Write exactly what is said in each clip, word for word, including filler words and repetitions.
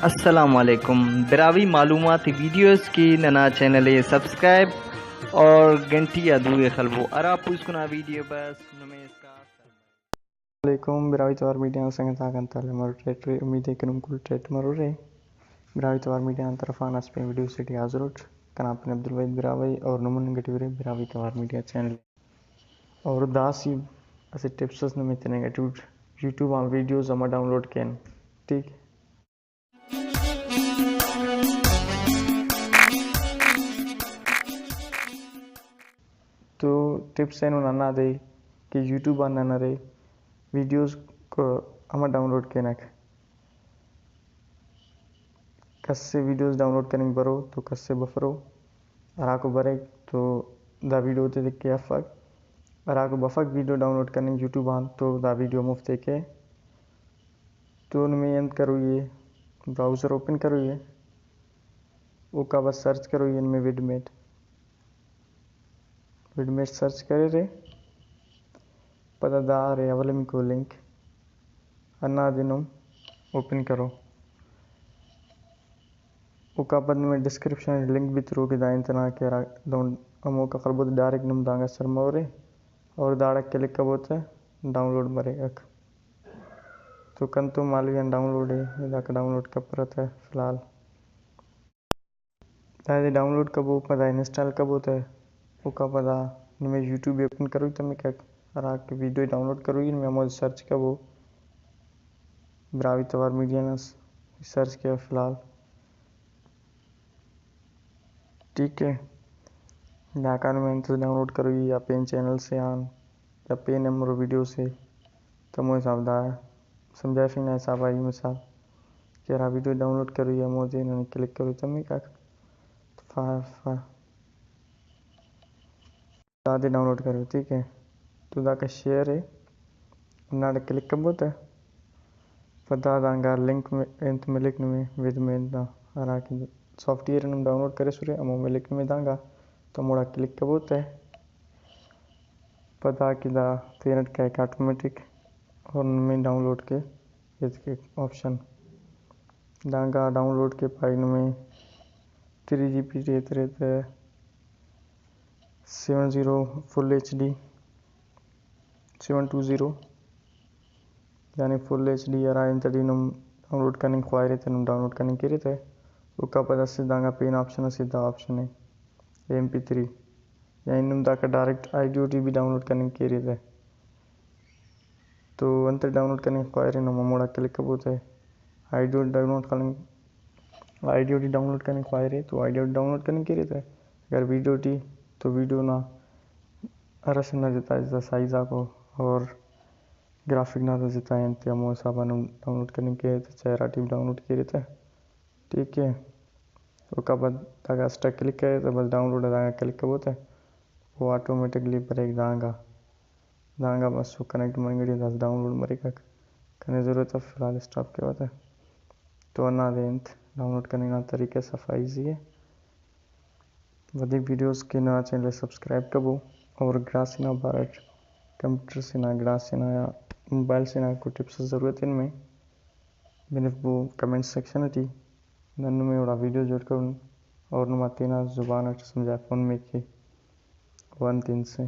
السلام علیکم، براہوئی معلوماتی ویڈیوز کی ننا چینل ءِ سبسکرائب اور گھنٹی آ دو ءِ خلبو، ہرا پوسکنا ویڈیو بس نمے اسکا۔ السلام علیکم، براہوئی توار میڈیا نا سنگت آک انت حال مرو ٹیٹ رے؟ امید ءِ کہ نم کل ٹیٹ مرورے۔ براہوئی توار میڈیا نا طرف آن اسہ پین ویڈیو سے ٹی حاضر اٹ۔ کنا پن عبدالوحید براہوئی اور نمن گٹی ارے براہوئی توار میڈیا چینل۔ اور داسی اسہ ٹپس اس نمے تننگ اٹی اٹ، یوٹیوب آن ویڈیوز امر ڈاؤن لوڈ کین، ٹھیک۔ تو ٹپس اینو ہندادے کہ یوٹیوب آن نن ارے ویڈیوز کو امر ڈاؤن لوڈ کینک۔ کس سے ویڈیوز ڈاؤن لوڈ کننگ برو تو کس سے بفرو، ہراکو بریک تو دا ویڈیو اوتے تکے افک، ہراکو بفک ویڈیو ڈاؤن لوڈ کننگ یوٹیوب آن تو دا ویڈیو ہموفتے کے۔ تو نمے انت کروئی ءِ، براؤزر اوپن کروئی ءِ، اوکا بعد سرچ کروئی ءِ نمے would meat, would meat search کریرے، پدا دا ارے اولمیکو لنک، ہندادے نم اوپن کرو۔ اوکا پد نمے ڈسکرپشن لنک بھی تروک ءِ، دا انت نا کہ ہرا دہن ہموکا خلبو تہ ڈائریکٹ نم دانگا سر مورے اور داڑا کلک کبو تہ ڈاؤن لوڈ مریک۔ تو کنتون مالوی آن ڈاؤن لوڈ ءِ، داکا ڈاؤن لوڈ کپرہ تہ فی الحال۔ دادے ڈاؤن لوڈ کبو، پدا انسٹال کبو تہ اوکا پدا نمے یوٹیوب اوپن کروئی تمک، ہراکہ ویڈیو ڈاؤن لوڈ کروئی نمے ہمودے سرچ کبو، براہوئی توار میڈیا نا سرچ کیو فی الحال۔ ٹھیک ءِ، داکان میں انت ڈاؤن لوڈ کروئی یا پین چینل سے آن یا پین امرو ویڈیو سے، تو ہمو حساب دا سمجھائفنگ نا حساب آ ای مثال کہ ہرا ویڈیو ڈاؤن لوڈ کروئی ہمودے ننے کلک کروئی تمک آک۔ تو فا-، فا-، دادے ڈاؤن لوڈ کرے، ٹھیک ءِ۔ تو داکا شیئر ءِ، ہنداڑے کلک کبو تہ پدا دانگا لنک م-، انت ملک نمے ود مین نا، ہراکہ سافٹ ویئر نم ڈاؤن لوڈ کریسرے، ہمو ملک نمے دانگا۔ تو ہموڑا کلک کبو تہ پدا کہ دا تینٹ کائک آٹومیٹک اور نمے ڈاؤن لوڈ کے ایت کے آپشن۔ دانگا ڈاؤن لوڈ کے پائک نمے تھری جی بی ٹی ایترے تہ seven zero full H D, seven two zero, یعنی فل ایچ ڈی ہرا انت ٹی نم ڈاؤن لوڈ کننگ خواہرے تہ نم ڈاؤن لوڈ کننگ کیرے تہ، اوکا پد اسہ دانگا پین آپشن اسے، دا آپشن ءِ ایم پی تھری، یعنی نم داکا ڈائریکٹ آڈیو ٹی بھی ڈاؤن لوڈ کننگ کیرے تہ۔ تو انت ڈاؤن لوڈ کننگ خواہرے نم ہموڑا کلک کبو تہ آڈیو ڈاؤن لوڈ کننگ، آڈیو ٹی ڈاؤن لوڈ کننگ خواہرے تو آڈیو ڈاؤن لوڈ کننگ کیرے تہ، اگر ویڈیو ٹی تو ویڈیو نا ہر اسہ نا جتا جتا سائز آکو اور گرافک نا تا جتا انت ہمو حسابا نم ڈاؤن لوڈ کننگ کیرے تہ، چہرہ ٹی ڈاؤن لوڈ کیرے تہ۔ ٹھیک ءِ، اوکا پد داکا اسٹ آ کلک کرے تہ بس ڈاؤن لوڈ آ دانگا کلک کبو تہ او آٹومیٹکلی بریک دانگا، دانگا بس او کنیکٹ مننگ ٹی داسہ ڈاؤن لوڈ مریک۔ کنے ضرورت اف فی الحال اسٹاپ کیوہ تہ۔ تو ہندادے انت ڈاؤن لوڈ کننگ نا طریقہ صفا ایزی ءِ۔ ودی ویڈیوز کہ ننا چینل ءِ سبسکرائب کبو اور گڑاس نا بارٹ، کمپیوٹر سے نا گڑاس نا یا موبائل سے نا کوئی ٹپس ضرورت ءِ نمے بنفبو کمنٹ سیکشن ٹی، نن نمے اوڑا ویڈیو جوڑ کرون اور نما تینا زبان اٹ سمجھافون مے کہ او انت انت سے،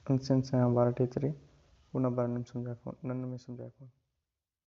انت سے انت سے آن بارٹ ایترے اونا بارے نم سمجھافون، نن نمے سمجھافون۔